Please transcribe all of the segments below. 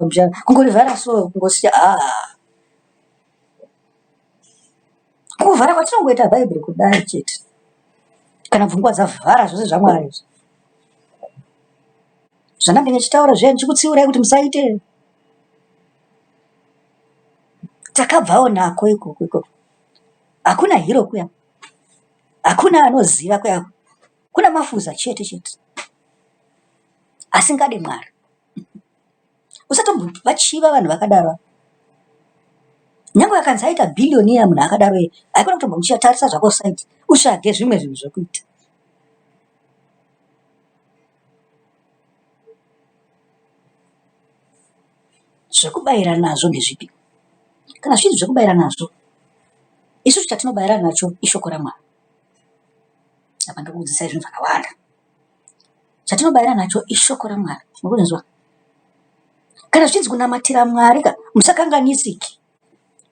Mbichana kungorivhara so kungosiya haa kuvhara kwatinongoita bhaibheri kudai chete kana pfungwa dzavhara zvose zvamwari izvi zvandambe ndichitaura zviya ndichikutsiurai kuti musaite takabvawo nako ikoko ikoko hakuna hero kuya hakuna anoziva kuya kuna mafuza chete chete asingade mwari Usatombovachiva vanhu vakadaro. Nyangwe akanzi aita billionaire munhu akadaro iye, haikona kutombomuchiva tarisa zvako side utsvage zvimwe zvinhu zvekuita. Zvekubaira nazvo ndezvipi? Kana zviri zvekubaira nazvo, isusu chatinobaira nacho ishoko raMwari. Apa ndikudzidzisai zvinhu zvakawanda. Chatinobaira nacho ishoko raMwari. Mukunzwa? Kana zvichinzi kunamatira Mwari ka, musakanganisiki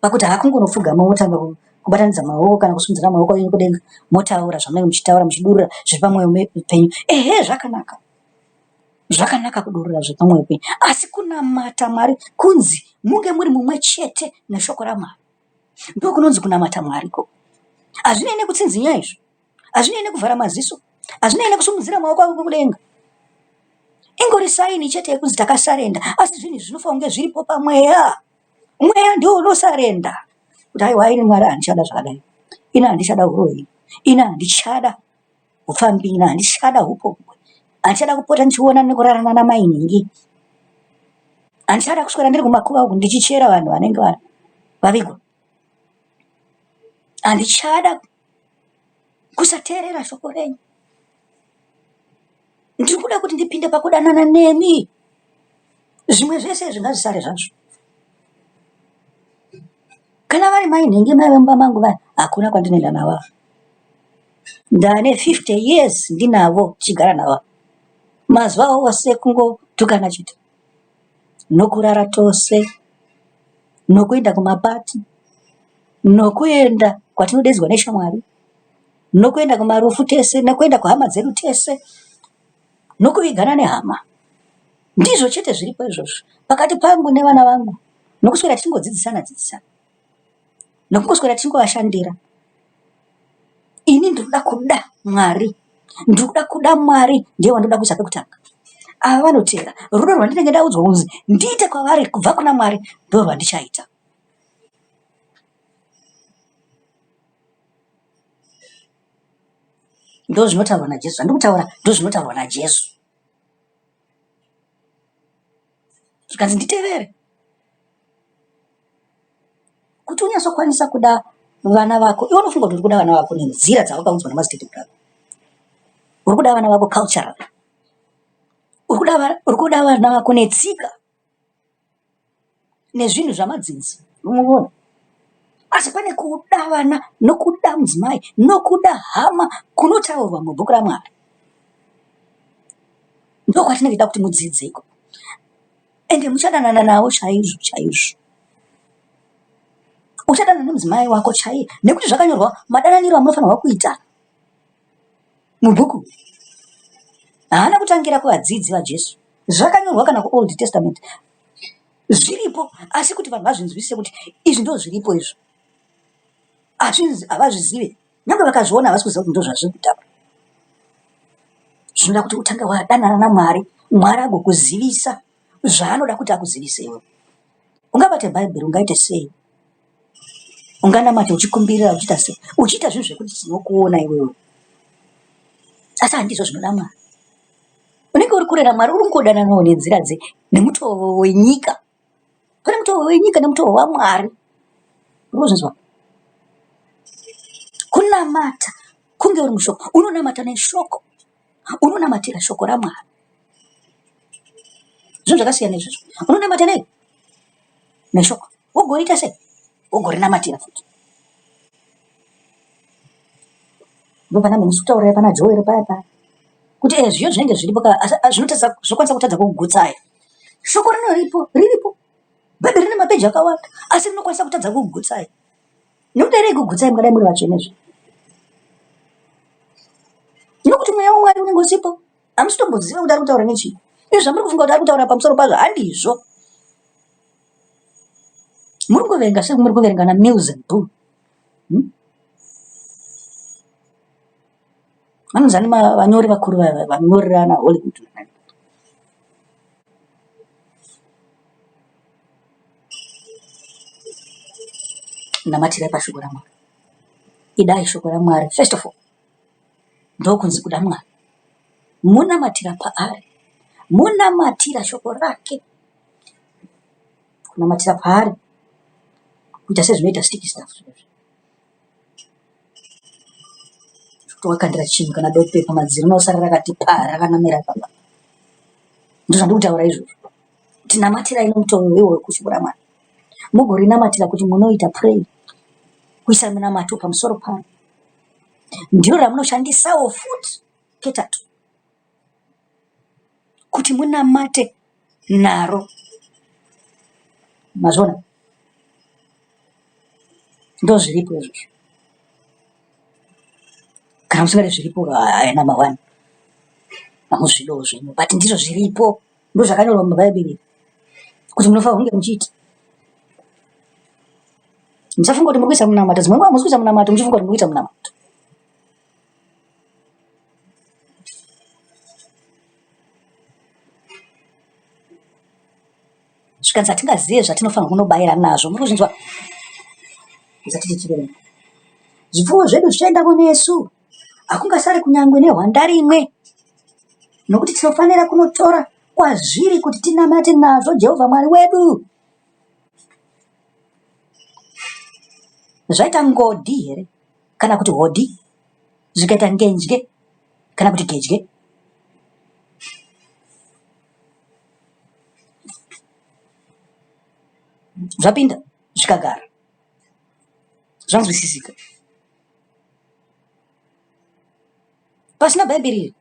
pakuti hakungonopfugama wotanga kubatanidza maoko kana kusimudzira maoko enyu kudenga motaura zvamunenge muchitaura muchidurura zviri pamwoyo penyu. Ehe zvakanaka. Zvakanaka kudurura zviri pamwoyo penyu. Asi kunamata Mwari kunzi munge muri mumwe chete neshoko raMwari. Ndokunonzi kunamata Mwari ko. Hazvinei nekutsinzinya izvo. Hazvinei nekuvhara maziso. Hazvinei nekusumudzira maoko ako kudenga. Ingori saini chete yekunzi takasarenda asi zvinhu izvi zvinofanira kunge zviripo pamweya. Mweya ndiwo unosarenda kuti aiwa ini Mwari handichada zvakadai. Ini handichada huroyi. Ini handichada hupfambi. Ini handichada hupombwe. Handichada kupota ndichiona nekurara nana mai nhingi. Handichada kuswera ndiri kumakuva uku ndichichera vanhu vanenge vavigwa. Handichada kusateerera shoko renyu. Ndiri kuda kuti ndipinde pakudanana nemi. Zvimwe zvese izvi ngazvisare zvazvo. Kana vari mai nhingi mai vemumba mangu vaya, hakuna kwandinoenda navo ava. Ndane 50 years ndinavo tichigara navo. Mazuva ose kungotukana chete. Nokurara tose, nokuenda kumapati, nokuenda kwatinodedzwa neshamwari, nokuenda kumarufu tese, nokuenda kuhama dzedu tese, nokuvigana nehama. Ndizvo chete zviripo izvozvo pakati pangu nevana vangu, nokuswera tichingodzidzisana dzidzisana, nokungoswera tichingovashandira. Ini ndinoda kuda Mwari, ndinoda kuda Mwari ndiye wandinoda kuisa pekutanga. Ava vanoteera rudo rwandinenge ndaudzwa kunzi ndiite kwavari kubva kuna Mwari ndorwandichaita. Ndozvinotaurwa naJesu, zvandiri kutaura ndozvinotaurwa naJesu. Zvikanzi nditevere. Kuti unyatsokwanisa kuda vana vako, iwe unofunga kuti uri kuda vana vako nenzira dzawakaudzwa nemadziteteguru ako. Uri kuda vana vako culturally. Uri kuda vana vako netsika. Nezvinhu zvamadzinza unoona. Asi pane kuda vana nokuda mudzimai nokuda hama kunotaurwa mubhuku raMwari. Ndokwatinenge tichida kuti mudzidze ikoko. Ende muchadanana navo chaizvo chaizvo. Uchadanana nemudzimai wako chaiye nekuti zvakanyorwa madananiro amunofanirwa kuita mubhuku. Haana kutangira kuvadzidzi vaJesu. Zvakanyorwa kana kuOld Testament zviripo asi kuti vanhu vazvinzwisise kuti izvi ndo zviripo izvi hazvinzi havazvizive nyange vakazviona havasi kuziva kuti ndo zvazviri kutaura zvinoda kuti utange wadanana namwari mwari agokuzivisa zvaanoda kuti akuzivise iwe ungabate bhaibheri ungaite sei unganamata uchikumbirira uchiita sei uchiita zvinhu zvekuti tinokuona iwewe asi handizvo zvinoda mwari Unenge uri kure naMwari uri kungodananawo nenzira dze nemutoo wenyika. Pane mutoo wenyika nemutoo waMwari. Uri kuzvinzwa? Kunamata kunge uri mushoko. Unonamata neshoko. Unonamatira shoko raMwari. Zvinhu zvakasiyana izvozvo. Unonamata nei? Neshoko. Wogoriita sei? Wogorinamatira futi. Ndopana mene kutaurira pana Joel paya paya. Kuti eh zviyo zvinenge zviripo ka asi ah, zvinotadza zvinokwanisa kutadza kukugutsai. Shoko rinoripo, riripo. Bhaibheri rine mapeji akawanda asi rinokwanisa kutadza kukugutsai. Nekuti rei kugutsai mukadai muri vatsvene zve. Nekuti mweya waMwari unenge usipo. Hamusi kutomboziva kuti ari kutaura nechii. Izvi zvamuri kufunga kuti ari kutaura pamusoro pazvo handizvo. Muri kungoverenga semuri kuverenga na Mills and Boon. Vanonzi ani vanyori vakuru vanyorera ana Hollywood. Namatirai pashoko raMwari. Idai shoko raMwari first of all. Ndokunzi kuda Mwari. Monamatira paari. Monamatira shoko rake. Kunamatira paari kuita sezvinoita sticky stuff zvinezvi. Zvekuti wakandira chinhu kana dope pamadziro rinosara rakati paa rakanamira ipapa. Ndozvandiri kutaura izvozvo. Kuti namatirai nomutoo iwoyo kushoko raMwari. Mugorinamatira kuti munoita pray kuisa minamato pamusoro paro. Ndiro ramunoshandisawo futi ketatu kuti munamate naro. Mazviona? Ndozviripo izvozvo. Kana musingade zviripo haya number one hamuzvidawo zvenyu but ndizvo zviripo ndozvakanyorwa mubhaibheri kuti munofanira kunge muchiita. Musafunga kuti muri kuisa munamato dzimwe nguva hamusi kuisa munamato muchifunga kuti muri kuita munamato. Zvikanzi hatingazive zvatinofanirwa kunobayira nazvo. Muri kuzvinzwa? Tisati tichiverenga. Zvipfuwo zvedu zvichaendako nesu. Hakungasari kunyangwe nehwanda rimwe. Nokuti tinofanira kunotora kwazviri kuti tinamate nazvo Jehovha Mwari wedu. Zvaita ngodhi here kana kuti hodhi zvikaita ngenje kana kuti gedye? Zvapinda zvikagara zvanzwisisika. Pasina bhaibheri iri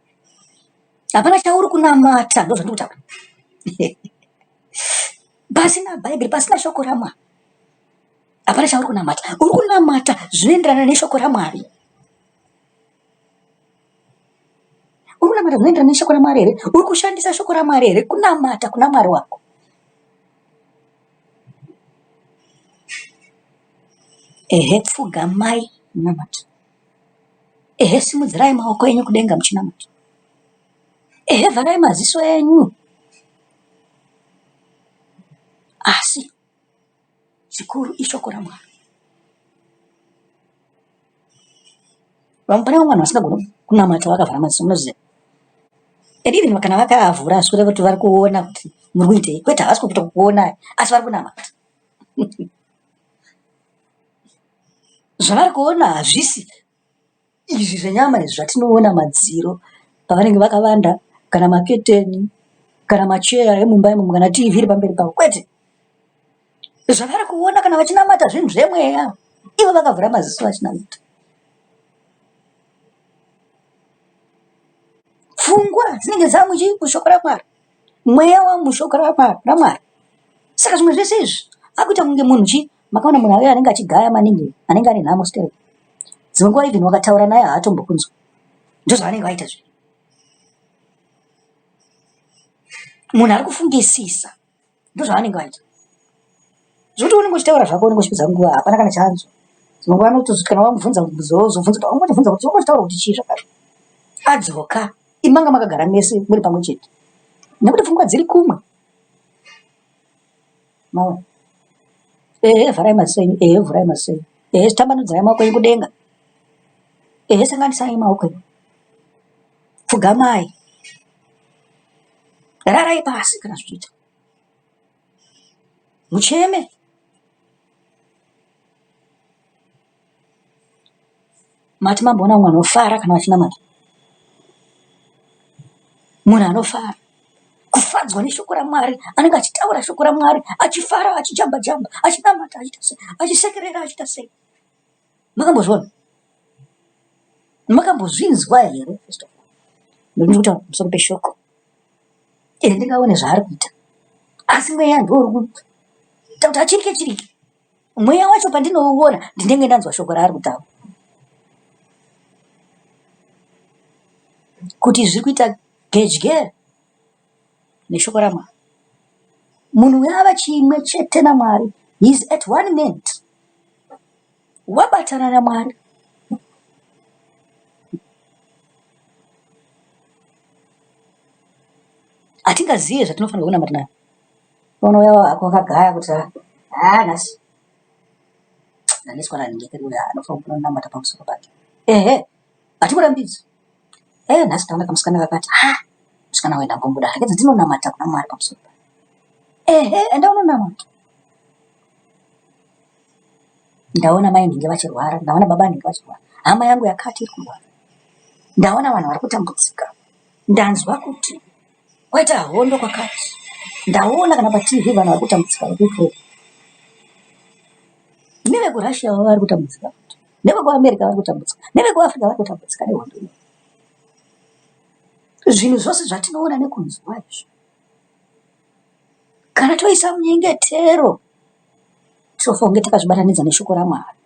hapana chauri kunamata ndozvandiri kutaura. Pasina bhaibheri pasina shoko raMwari hapana chauri kunamata. Uri kunamata zvinoenderana neshoko raMwari. Uri kunamata zvinoenderana neshoko raMwari here? Uri kushandisa shoko raMwari here kunamata kuna Mwari wako? Ehe pfugamai munamate. Ehe simudzirai maoko enyu kudenga muchinamata. Ehe vharai maziso enyu. Asi chikuru ishoko raMwari. Vamwe pane vamwe vanhu vasingagoni kunamata vakavhara maziso munoziva. And even kana vakaavhura hazvisi kureva kuti vari kuona kuti muri kuitei. Kwete havasi kutokuonai asi vari kunamata. Zvavari kuona hazvisi izvi zvenyama izvi zvatinoona madziro pavanenge vakavanda kana maketeni kana macheya emumba imomo kana TV iri pamberi pavo kwete. Zvavari kuona kana vachinamata zvinhu zvemweya ivo vakavhura maziso vachinamata. Pfungwa dzinenge dzamuchii mushoko raMwari. Mweya wamushoko raMwari. Saka zvimwe zvese izvi akuita kunge munhu chii makaona munhu auya anenge achigaya maningi anenge ane nhamo stereki. Dzimwe nguva even wakataura naye haatombokunzwa. Ndozvavanenge vaita zve. Munhu ari kufungisisa ndozvavanenge vaita. Zvekuti unenge uchitaura zvako unenge uchipedza nguva hapana kana chaanzwa. Dzimwe nguva anotozoti kana wamubvunza mubvunzo wozobvunza kuti wangotibvunza kuti wangotitaura kuti chii zvakare. Adzoka imi manga makagara mese muri pamwe chete. Nekuti pfungwa dziri kumwe. Maona? Ehe vharai maziso enyu, ehe vhurai maziso enyu, ehe tambanudzai maoko enyu kudenga, ehe sanganisai maoko enyu, pfugamai, rarai pasi kana zvichiita, mucheme. Mati mamboona mumwe anofara kana vachinamata? Munhu anofara kufadzwa neshoko raMwari anenge achitaura shoko raMwari achifara achijamba jamba achinamata achiita sei achisekerera achiita sei. Makambozviona? Makambozvinzwa here first of all? Ndiri kutaura pamusoro peshoko iri ndingaone zvaari kuita asi mweya ndiwo uri kuita kuti achirike chirike. Mweya wacho pandinouona ndinenge ndanzwa shoko raari kutaura. Kuti zviri kuita gedye neshoko raMwari. Munhu uyu ava chimwe chete naMwari. He is at one ment. Wabatana naMwari. Hatingazive zvatinofanirwa kunamata nayo. Unouya wakagaya kuti haa nhasi ndaneswa nanhingi uya anofanira kunamata pamusoro pake. Ehe, hatikurambidzi. Eh, nhasi ndaona kamusikana kakati ha musikana uyu ndambomuda rekedza ndinonamata kuna Mwari pamusoro pake. Ehe, enda unonamata. Ndaona mai nhingi vachirwara, ndaona baba nhingi vachirwara, hama yangu yakati iri kurwara, ndaona vanhu vari kutambudzika, ndanzwa kuti kwaita hondo kwakati, ndaona kana paTV vanhu vari kutambudzika vekuUkraine nevekuRussia vari kutambudzika futi, nevekuAmerica vari kutambudzika, nevekuAfrica vari kutambudzika nehondo iyi. Zvinhu zvose zvatinoona nekunzwa izvi Kana toisa munyengetero, tinofanira kunge takazvibatanidza neshoko raMwari.